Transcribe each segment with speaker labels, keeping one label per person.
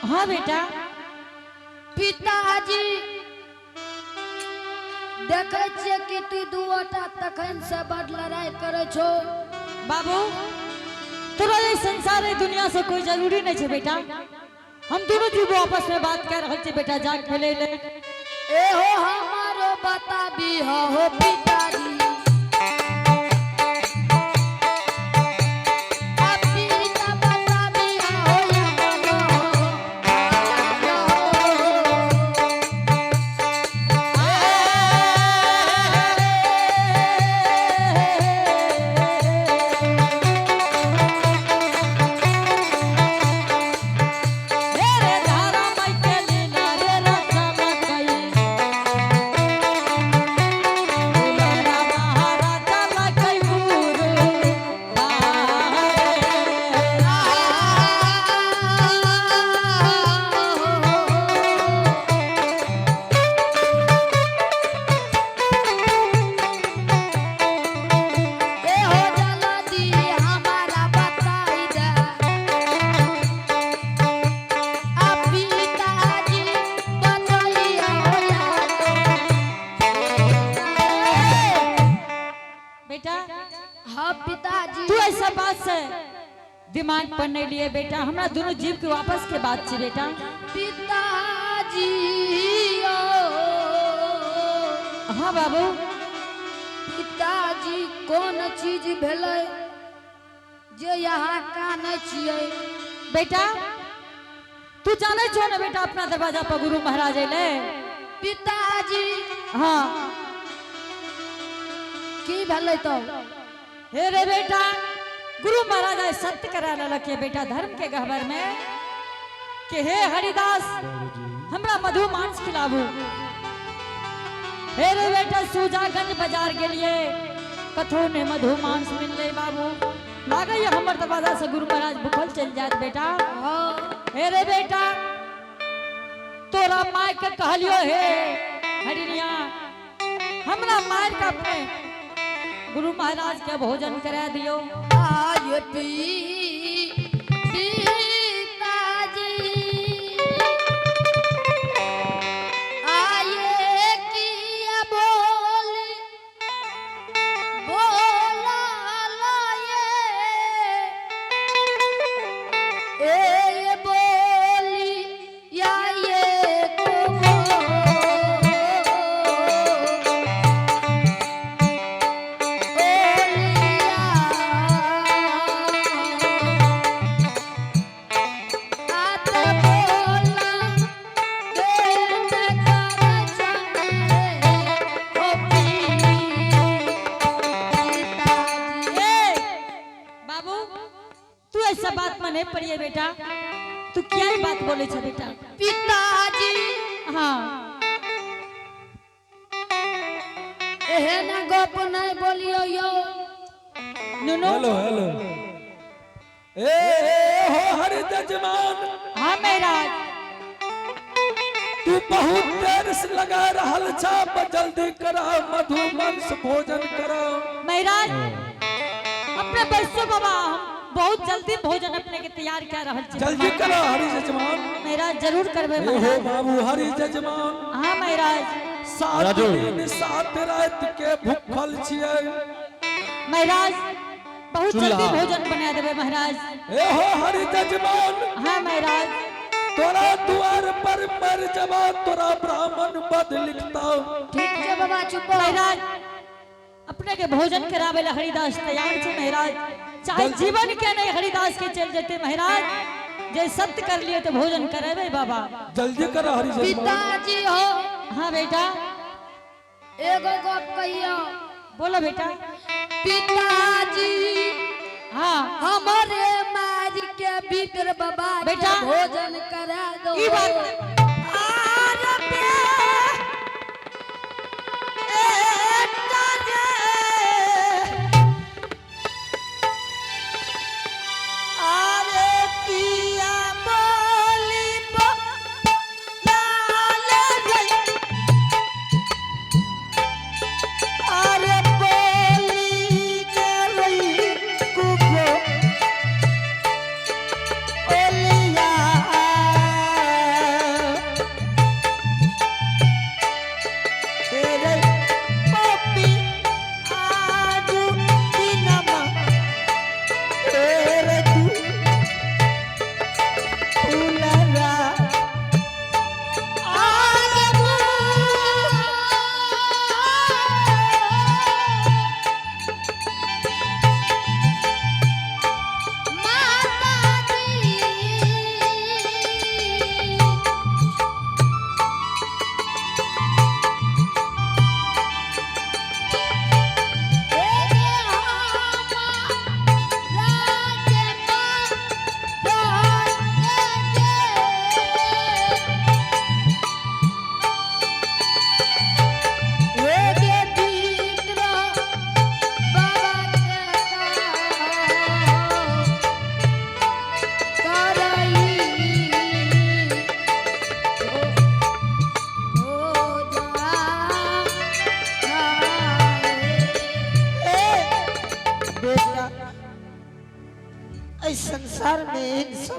Speaker 1: हाँ बेटा।
Speaker 2: पिताजी देखै छियै कि तू दूटा तखन से बड लड़ाई करै छो।
Speaker 1: बाबू तोरा ये संसार ये दुनिया से कोई जरूरी नहीं छे बेटा। हम दोनों जीव आपस में बात कर रहल छे बेटा, जा खेले ले।
Speaker 2: ए हो हमारो बताबी हो पिताजी। पिता बताबी हो या हो।
Speaker 1: हे रे धारा माई के लीला रे रचना कई। दुलारा महाराजा लगई गुरु बारे।
Speaker 2: ए हो जल्दी हमारा बताई दे। आ पिताजी बतैया हो
Speaker 1: बेटा
Speaker 2: हाँ पिताजी।
Speaker 1: तू ऐसा बात से दिमाग पर नहीं लिए बेटा, हमरा दोनों जीव के वापस के बात छे बेटा।
Speaker 2: पिताजी ओ
Speaker 1: हाँ बाबू।
Speaker 2: पिताजी कोन चीज भेलै जे यहाँ कानै छियै?
Speaker 1: बेटा तू जाने छो ना बेटा अपना दरवाजा पर गुरु महाराज अइले।
Speaker 2: पिताजी
Speaker 1: हाँ
Speaker 2: की भेलै तो?
Speaker 1: हे रे बेटा गुरु महाराज आइ सत्य करा लेलक ये बेटा धर्म के गहबर में कि हे हरिदास हमरा मधु मांस खिलाबू। हे रे बेटा सूजागंज बाजार गेलिए कथो ने मधु मांस मिलले बाबू। लागैया हमर दरवाजा से गुरु महाराज भूखल चलि जायत बेटा।
Speaker 2: हाँ
Speaker 1: हे रे बेटा तोरा माय के कहलियो हे हरिनिया हमरा मार के अपने गुरु महाराज के भोजन करा दियो।
Speaker 2: आय पिताजी आये किया बोली बोला लाये ए बोली या ये को
Speaker 1: ए बाबू तू ऐसा बात में नहीं पड़िए बेटा, तू क्या ही बात बोले छे बेटा।
Speaker 2: पिताजी
Speaker 1: हाँ
Speaker 2: एहन गप नहीं बोलियो यो।
Speaker 1: नुनू।
Speaker 3: हेलो हेलो ए ए, हो हरि जजमान।
Speaker 1: हाँ महाराज।
Speaker 3: तू बहुत देर से लगा रहल छा, जल्दी करा मधु मांस भोजन करा।
Speaker 1: महाराज अपने बैसो बाबा, हम बहुत जल्दी भोजन अपने के तैयार कर रहल छी।
Speaker 3: जल्दी करा हरि जजमान।
Speaker 1: महाराज जरूर करबे
Speaker 3: ए हो
Speaker 1: महाराज।
Speaker 3: बाबू हरि जजमान।
Speaker 1: हाँ महाराज।
Speaker 3: 7
Speaker 4: राजू।
Speaker 3: दिन 7 रात के भूखल छियै।
Speaker 1: महाराज बहुत
Speaker 4: चूल्हा।
Speaker 1: जल्दी भोजन बना देबे महाराज।
Speaker 3: ए हो हरि जजमान।
Speaker 1: हाँ महाराज।
Speaker 3: तोरा द्वार पर मर जबा तोरा ब्राह्मण बद लिखता।
Speaker 2: ठीक छै बाबा चुप हो।
Speaker 1: महाराज अपने के भोजन करावे ला हरिदास तैयार छे महाराज। चाहे जीवन के नहीं हरिदास के चल जेते महाराज, जे सत्य कर लिए तो भोजन करेबे बाबा।
Speaker 3: जल्दी कर हरि जजमान।
Speaker 2: पिताजी हो।
Speaker 1: हाँ बेटा।
Speaker 2: एगो गप कहियो।
Speaker 1: बोलो बेटा।
Speaker 2: पिताजी
Speaker 1: हाँ
Speaker 2: हमारे मार के भीतर बाबा के
Speaker 1: बेटा।
Speaker 2: भोजन करा दो।
Speaker 1: ई बात आर बे एटा जे आरे पिया बोली लाल गई अरे बोली गई कुबो ओलिया।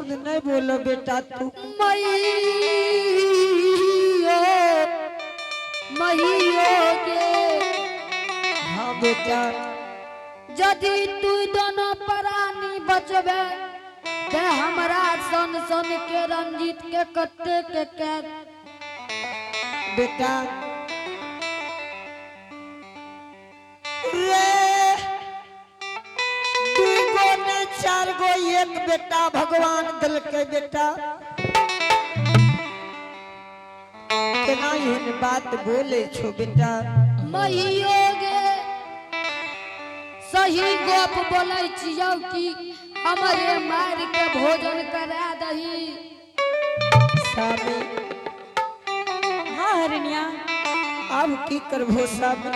Speaker 4: अशुद्ध नहीं बोलो बेटा तू।
Speaker 2: मैयो मैयो गे।
Speaker 4: हाँ बेटा।
Speaker 2: यदि तू दोनों प्राणी बचबे ते हमरा सन सन के रंजीत के कत्ते के कैद।
Speaker 4: बेटा रे, 2 गो ने 4 गो एक बेटा भगवान दिलके बेटा, केना एहन बात बोले छो बेटा?
Speaker 2: मैयो गे, सही गप बोलै छियौ कि हमरे मार के भोजन करा दही।
Speaker 4: स्वामी।
Speaker 1: हाँ हरिणिया।
Speaker 4: अब की करबो स्वामी?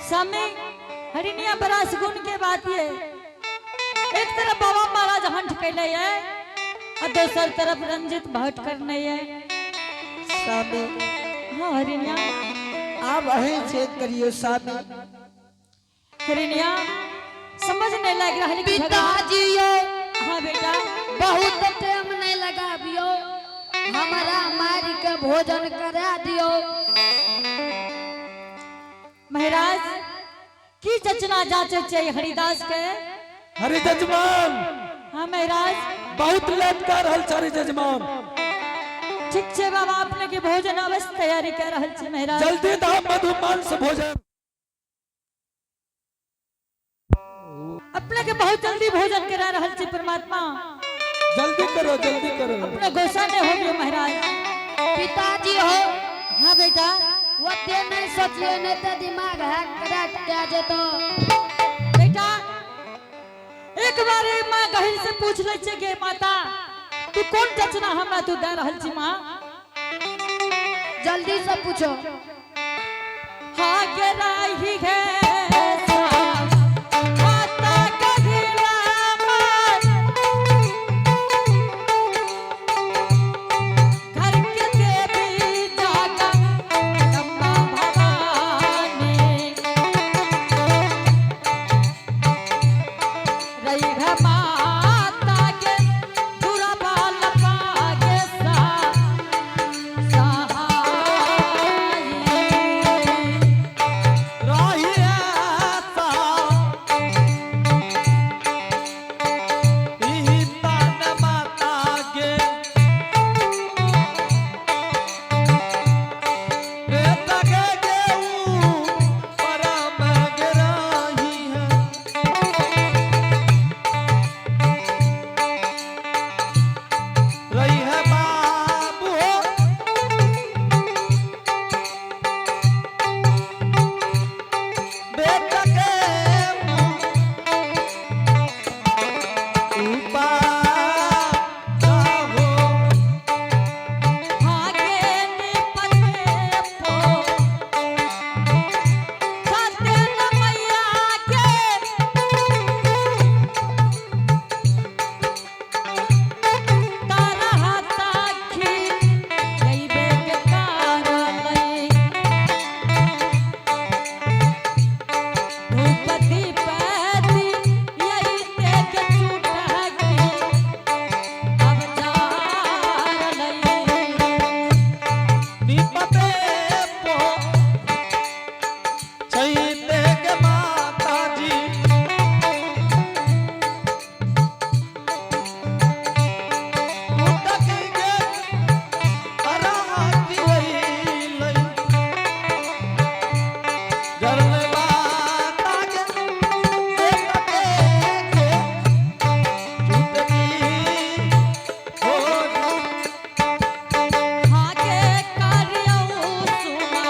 Speaker 1: स्वामी, हरिणिया, बड़ा सुकून के बात ये, एक तरफ बाबा महाराज हंठ कैले है और दोसर तरफ रंजित भट्ट करने है।
Speaker 4: स्वामी।
Speaker 1: हाँ हरिणिया।
Speaker 4: आब अहीं चेक करियो स्वामी।
Speaker 1: हरिणिया, समझ नहीं लग रहा है कि
Speaker 2: पिताजी यौ।
Speaker 1: हाँ बेटा।
Speaker 2: बहुत टाइम नहीं लगाबियो, हमरा मार के भोजन करा दियो।
Speaker 1: महाराज, की जचना जाचे चाहिए हरिदास के?
Speaker 3: हरि जजमान।
Speaker 1: हाँ महाराज।
Speaker 3: बहुत लेट कर रहल छ हरि जजमान।
Speaker 1: ठीक छे बाबा, अपने के भोजन अवश्य तैयारी कर रहल छी महाराज।
Speaker 3: जल्दी दा मधुमांस भोजन।
Speaker 1: अपने के बहुत जल्दी भोजन करा रहल छी परमात्मा।
Speaker 3: जल्दी करो, जल्दी करो।
Speaker 1: अपने गुस्सा नहीं हो गयो महाराज।
Speaker 2: पिताजी हो।
Speaker 1: हाँ बेटा।
Speaker 2: ओते नहीं सोचिए, नहीं तो दिमाग हैक क्रैक कए जेतो।
Speaker 1: बेटा, एक बार एक माँ गहिर से पूछ ले छे गे माता, तू कौन जचना हमरा तू दे रहल छी माँ?
Speaker 2: जल्दी से पूछो।
Speaker 1: हाँ के राही है माता गहिरा माँ, घर के देवी जागा अम्बा भवानी रही है माता के दुराबाल पागे सा सहाई।
Speaker 3: राही ऐसा ई तान माता के बेटा के गेऊ परम गिराही है। रही है बाबू हो बेटा के ऊपर हो।
Speaker 1: भागे निपटे पो छाते न मैया के तारा ताखी जइबे के तारा लई भूपति पैती यही तेज चूटकी अब चार लई।
Speaker 3: निपते पो चैते के माता जी उठक गे अराती वही लई जरल माता के बेटा के चुटकी हो।
Speaker 1: भागे करियौ सुमा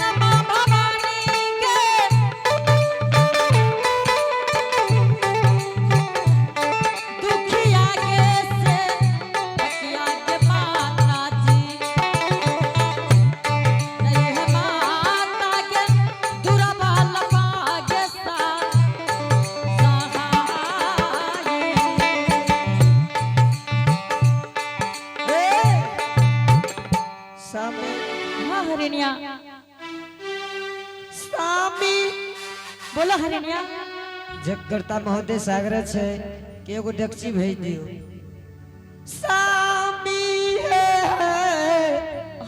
Speaker 1: रमा भवानी के दुखिया के से बकिया के माता जी नहीं है माता के दुराबाल पागे सा सहाई।
Speaker 4: स्वामी।
Speaker 1: हाँ हरिणिया।
Speaker 4: स्वामी।
Speaker 1: बोलो हरिणिया।
Speaker 4: जगकर्ता महोदय सागर छै कि एगो डेक्ची भेज दियो। सामी है।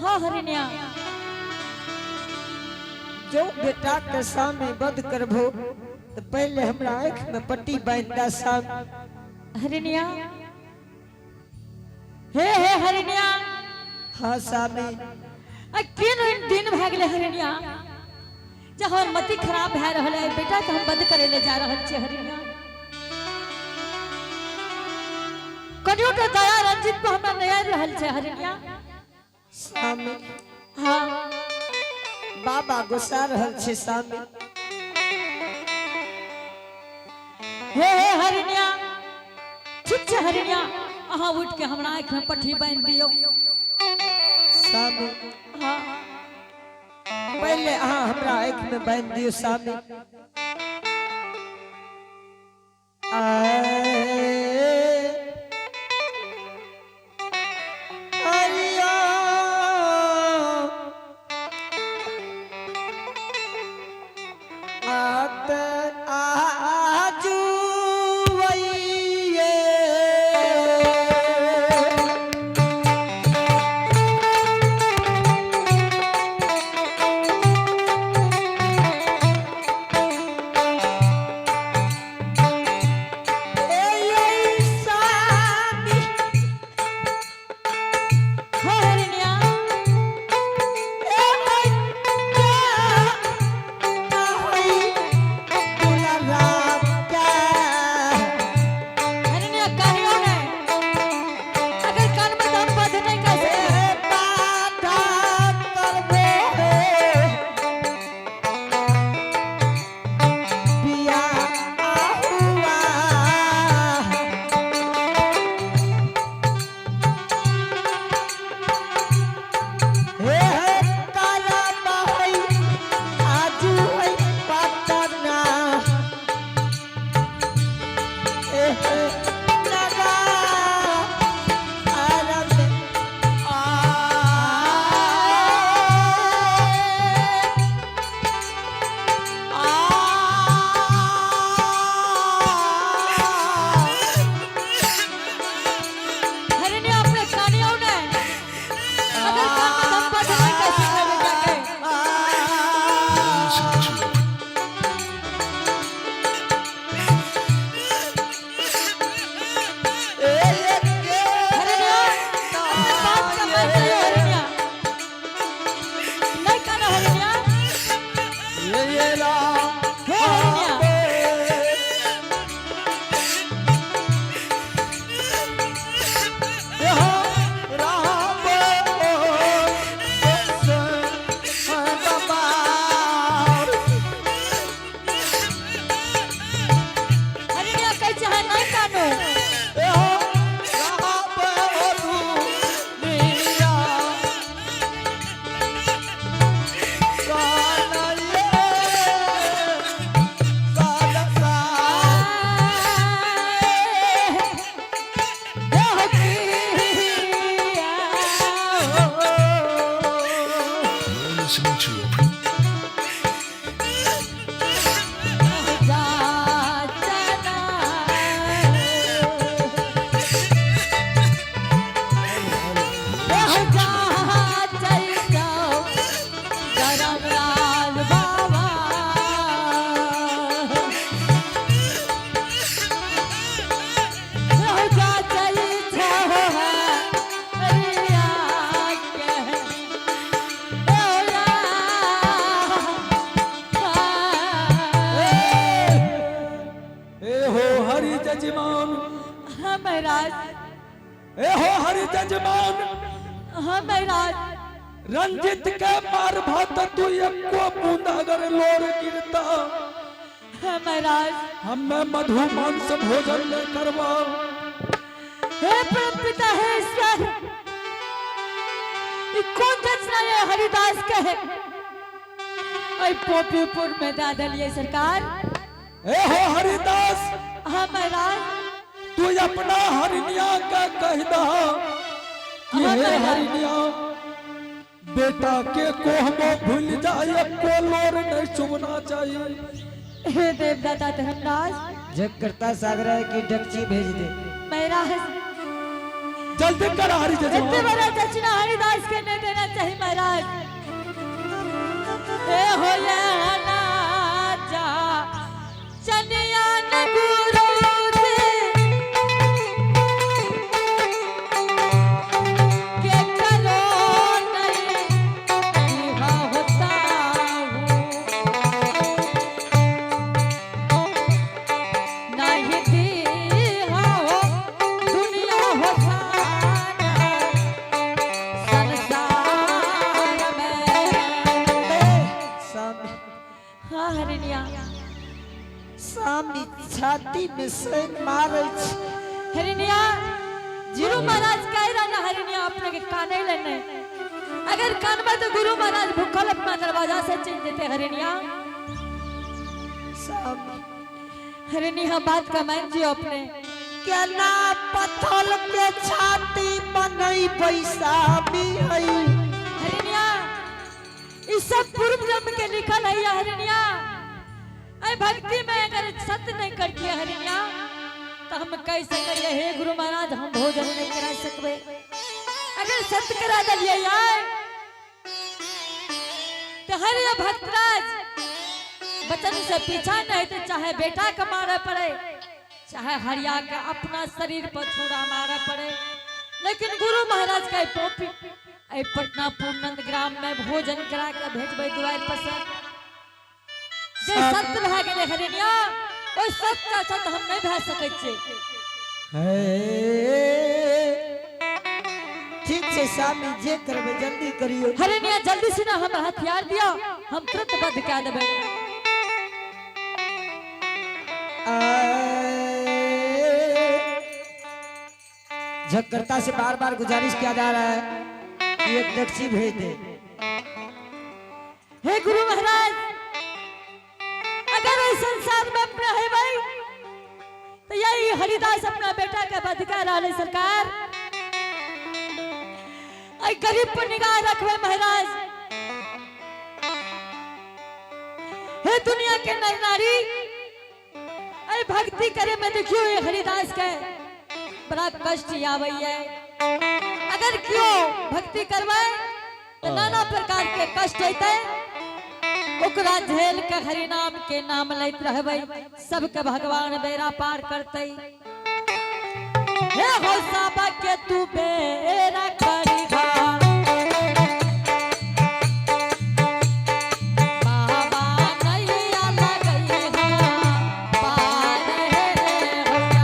Speaker 1: हाँ हरिणिया।
Speaker 4: जो बेटा के सामने बद करबो तो पहले हमरा आँख में पट्टी बांध दा सामी।
Speaker 1: हरिणिया, हे हे हरिणिया।
Speaker 4: हाँ सामी।
Speaker 1: आ केन दिन भए गेलै हरिणिया, जे हमर मति खराब भए रहल है। बेटा के हम बद करे ले जा रहल छियै हरिणिया। कनियो के दया रंजित पर हमरा नहि आबि रहल छै हरिणिया।
Speaker 4: सामी।
Speaker 1: हाँ।
Speaker 4: बाबा गुस्सा रहल छै सामी।
Speaker 1: हे हे हरिणिया, ठीक छै हरिणिया, अहाँ उठि के हमरा आँखि में पट्टी बान्हि दियौ।
Speaker 4: सामी।
Speaker 1: हाँ।
Speaker 4: पहले अहाँ हमरा आँख में बांधि दियौ सामी। आए हरिया आत आजू वैये। ए सामी।
Speaker 1: हाँ हरिणिया।
Speaker 4: ए
Speaker 1: हरिणिया, कानियो नहि, अगर कान में तो हम बद नहि कर सकबै। हरिणिया, अपने कानियो नहि, अगर कान में तो हम बद नहि कर सकबै बेटा के।
Speaker 5: Listening to
Speaker 1: हरिणिया, अपने बाप का मत कहियो हरिणिया, नहीं कानो हरिणिया। हे हरिणिया। हरिणिया, कहै छै अहाँ नहि कानू।
Speaker 5: You're listening to a
Speaker 3: ए हो हरि जजमान।
Speaker 1: हाँ महाराज।
Speaker 3: ए हो हरि जजमान।
Speaker 1: हाँ महाराज।
Speaker 3: रंजित के मार भात तू एको बूंद अगर लोर गिरता,
Speaker 1: हाँ महाराज,
Speaker 3: हमें मधु मांस भोजन नहीं करवा।
Speaker 1: हे परम पिता, हे ईश्वर, ई कौन रचना है हरिदास के है? ओय पोपीपुर में दा दलिए सरकार।
Speaker 3: ए हो हरिदास।
Speaker 1: हाँ महाराज।
Speaker 3: तू अपना हरिणिया का कह दा कि
Speaker 1: हाँ
Speaker 3: हे
Speaker 1: महाराज।
Speaker 3: हरिणिया, बेटा के कोहमो भूल जाए को लोर नहीं चुभना चाहिए।
Speaker 1: हे देवदाता धर्मराज।
Speaker 4: जगकर्ता सागर की डकची भेज दे।
Speaker 1: महाराज,
Speaker 3: जल्दी कर हरी
Speaker 1: इतने
Speaker 3: जजमान।
Speaker 1: बड़ा दक्षिणा हरिदास के नहीं देना चाहिए महाराज। ए हो ये ना जा चनिया न गुरु जी के करो नहीं विवाह होता हूँ। नहीं दीहा हो दुनिया हो सारा संसार में।
Speaker 4: स्वामी।
Speaker 1: हाँ हरिणिया।
Speaker 4: स्वामी, छाती में सैन मारै छी।
Speaker 1: हरिणिया, गुरु महाराज कह रहा ना हरिणिया, अपने के काने लेने अगर कान में तो गुरु महाराज भूखल अपना दरवाजा से चल देते हरिणिया।
Speaker 4: स्वामी।
Speaker 1: हरिणिया, बात का मान जियो अपने।
Speaker 4: केना पत्थर के छाती बनैबै स्वामी है?
Speaker 1: हरिणिया, इस सब पूर्व जन्म के लिखल है हरिणिया। अरे भक्ति में अगर सत्य नहीं करती है हरिणिया तो हम कैसे करिए हे गुरु महाराज, हम भोजन नहीं करा सकबे। अगर सत्य करा दिलिए यार तो हर ये भक्तराज वचन से पीछा नहीं तो चाहे बेटा के मारे पड़े, चाहे हरिया के अपना शरीर पर छुरा मारे पड़े, लेकिन गुरु महाराज का पोपी ऐ पटना पूर्णंद ग्राम में भोजन करा के भेजबे दुआर पर से। जे सत्य भए गेलै हरिणिया, ओहि सत्य सत्य हम नहीं भए सकै छियै।
Speaker 4: ठीक छै स्वामी, जे करबै जल्दी करियौ।
Speaker 1: हरिणिया, जल्दी से ना हमरा हथियार दियो, हम तुरंत बध कए देबै।
Speaker 4: झकरता से बार बार गुजारिश किया जा रहा है कि एक टैक्सी भेज दे।
Speaker 1: हे गुरु महाराज, अगर इस संसार में अपना है भाई तो यही हरिदास अपना बेटा के बध कर रहा है सरकार। ऐ गरीब पर निगाह रखवे महाराज। हे दुनिया के नर नारी, ऐ भक्ति करे में देखियो ये हरिदास के बड़ा कष्ट आवे है। अगर क्यों भक्ति करवे तो नाना प्रकार के कष्ट होते, ओकरा झेल के हरि नाम के नाम लैत रहबै, सबके भगवान बेड़ा पार करतै। हे हो साबा के तू बेड़ा करिहा, बाबा नैया लगैहा पार हे होया।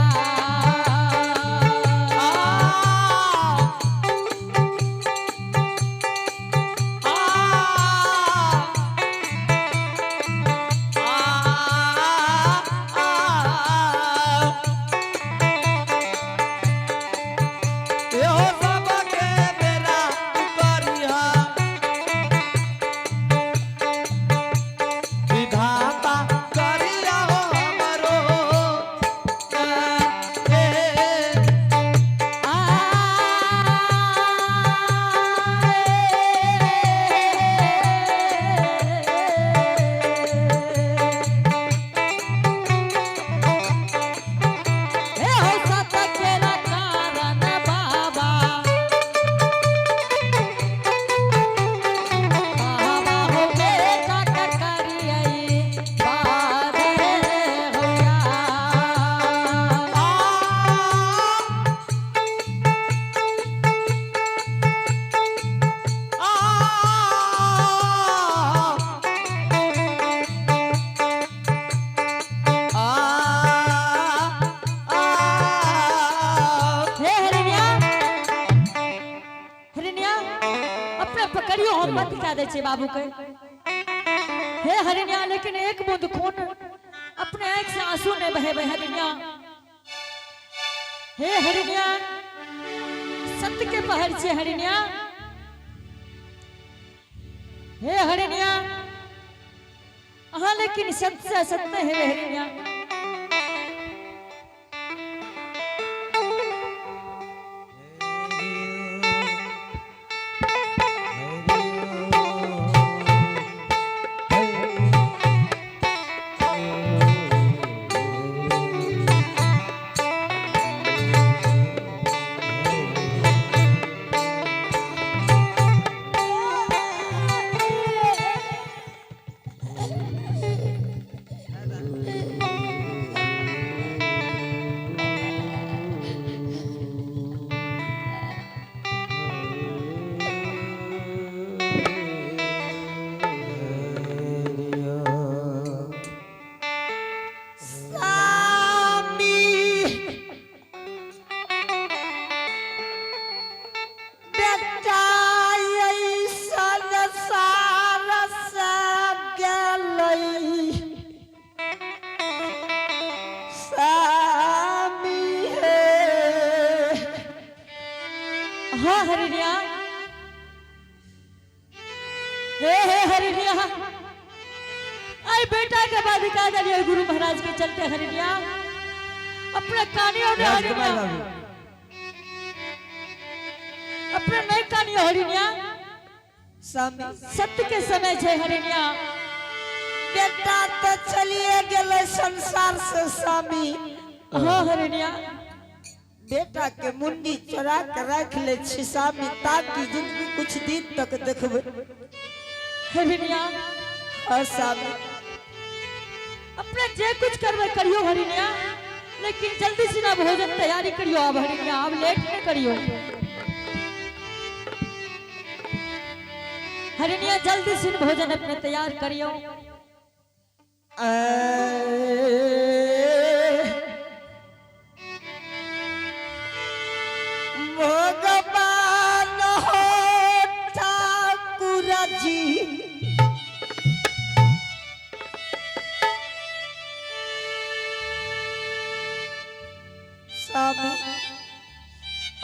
Speaker 3: विधाता करिया हो हमरो ए।
Speaker 1: हे हो सत केरा कारण बाबा, बाबा हो बेटा का करियई पार होया। हे हरिणिया, हरिणिया, अपने पकड़ियो, हम मत कह दे छे बाबू के। हे हरिणिया, लेकिन एक बूंद खून अपने आंख से आंसू नहीं बहे हरिणिया। हे हरिणिया, सत्य के पहर छे हरिणिया। हे हरिणिया, अहाँ लेकिन सत्य से सत्य है हरिणिया।
Speaker 3: Hey.
Speaker 1: हाँ हरिणिया, हे हे हरिणिया, आई बेटा के बाद का दिलियो गुरु महाराज के चलते हरिणिया। अपने कानियों ने
Speaker 4: राजकुमार
Speaker 1: हरिणिया,
Speaker 4: बाबू।
Speaker 1: अपने नहीं कानियों हरिणिया।
Speaker 4: स्वामी।
Speaker 1: सत्य के समय छे हरिणिया।
Speaker 4: बेटा तो चलिए गेले संसार से स्वामी।
Speaker 1: हाँ हरिणिया।
Speaker 4: बेटा के मुंडी चोरा के रख ले छी स्वामी, ताकि जिंदगी कुछ दिन तक देखबे।
Speaker 1: हरिणिया।
Speaker 4: हाँ स्वामी।
Speaker 1: अपने जे कुछ करबे करियो हरिणिया, लेकिन जल्दी से ना भोजन तैयारी करियो अब हरिणिया, अब लेट नहीं करियो हरिणिया, जल्दी से भोजन अपने तैयार करियो।
Speaker 4: भगवान हो ठाकुर जी, स्वामी।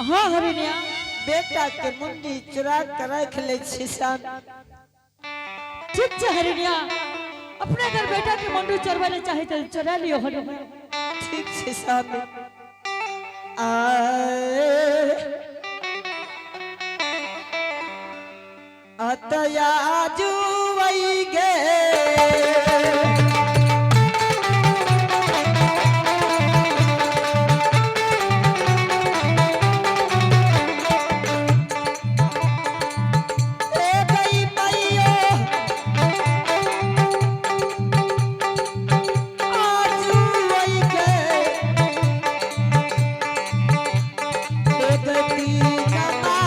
Speaker 1: हाँ हरिणिया।
Speaker 4: बेटा के मुंडी चुरा के रख ले छी स्वामी।
Speaker 1: ठीक है हरिणिया, अपने अगर बेटा के मुंडी चोरवे ले चाहे तो चोरा लियो हरिणिया।
Speaker 4: ठीक छै स्वामी। आए अतयाजू वही गे। ए गई मैयो आजू वही गे। ए गई नमा।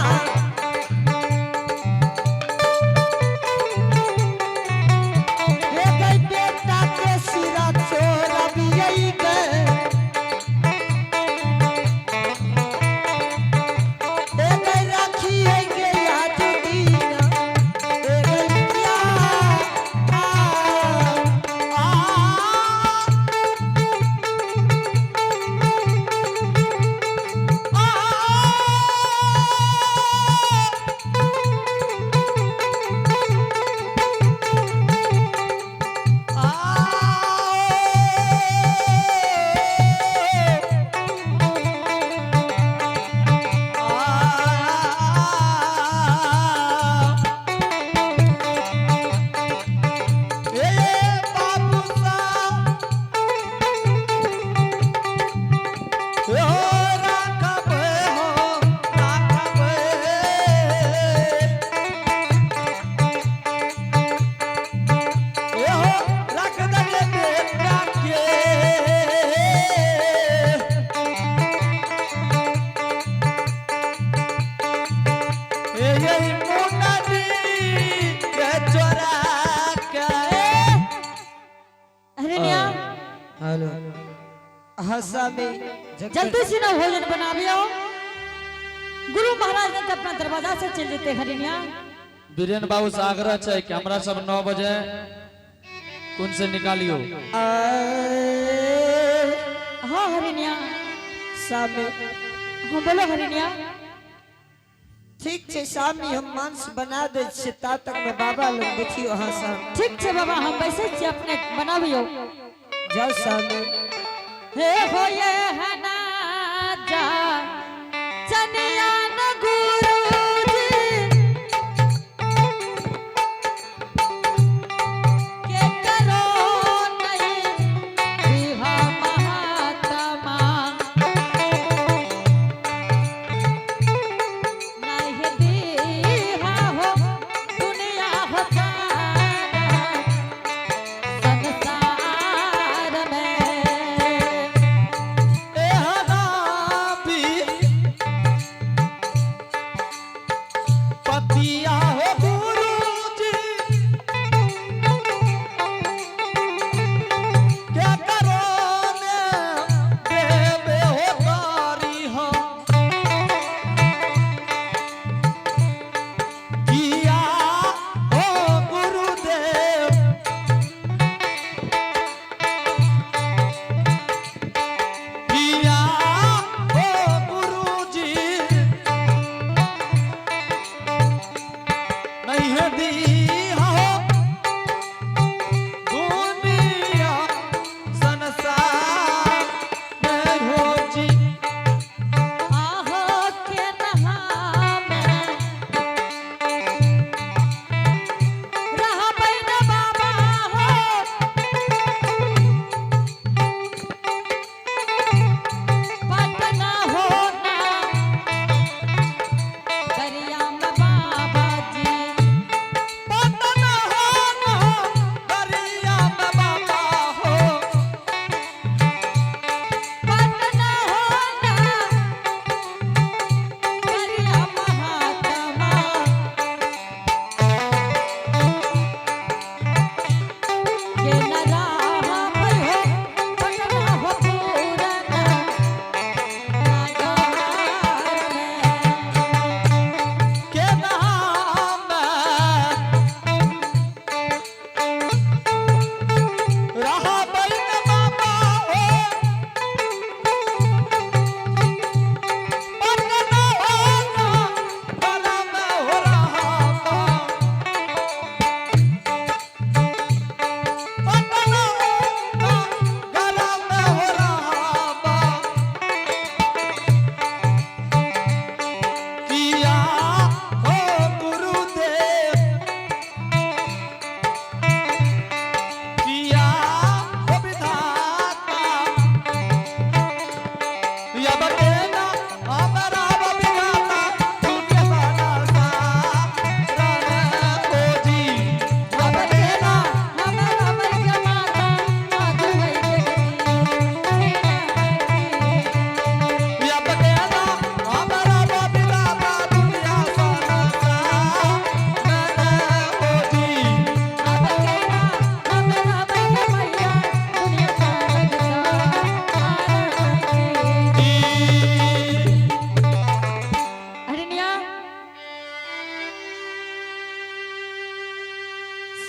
Speaker 4: ए गई बेटा के सिरा चोरा बियई गे। ए गई राखी है गे आज दीना। ए गई प्या आ आ।
Speaker 1: हरिणिया।
Speaker 4: हेलो हाँ स्वामी।
Speaker 1: जल्दी से ना भोजन बनाबियो, गुरु महाराज ने तो अपना दरवाजा से चल जेते हरिणिया।
Speaker 6: बीरेन बाबू से आग्रह छै कि हमरा सब 9 बजे कुंज से निकालियो।
Speaker 1: हाँ हरिणिया।
Speaker 4: स्वामी।
Speaker 1: हाँ बोलो हरिणिया।
Speaker 4: ठीक छै स्वामी, हम मांस बना दै छियै, ता तक में बाबा लोग देखियो। हाँ स्वामी।
Speaker 1: ठीक छै बाबा, हम बैसे छियै, अपने बनाबियो।
Speaker 4: जाओ स्वामी।
Speaker 1: हे हो ये हना जा चनिया न गुरुजी के करो नहीं विवाह महात्मा, नहीं दीहा हो दुनिया हो जाना संसार में।
Speaker 3: ए हना भी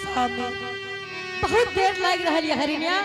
Speaker 4: स्वामी
Speaker 1: बहुत देर लाग रहा है हरिणिया।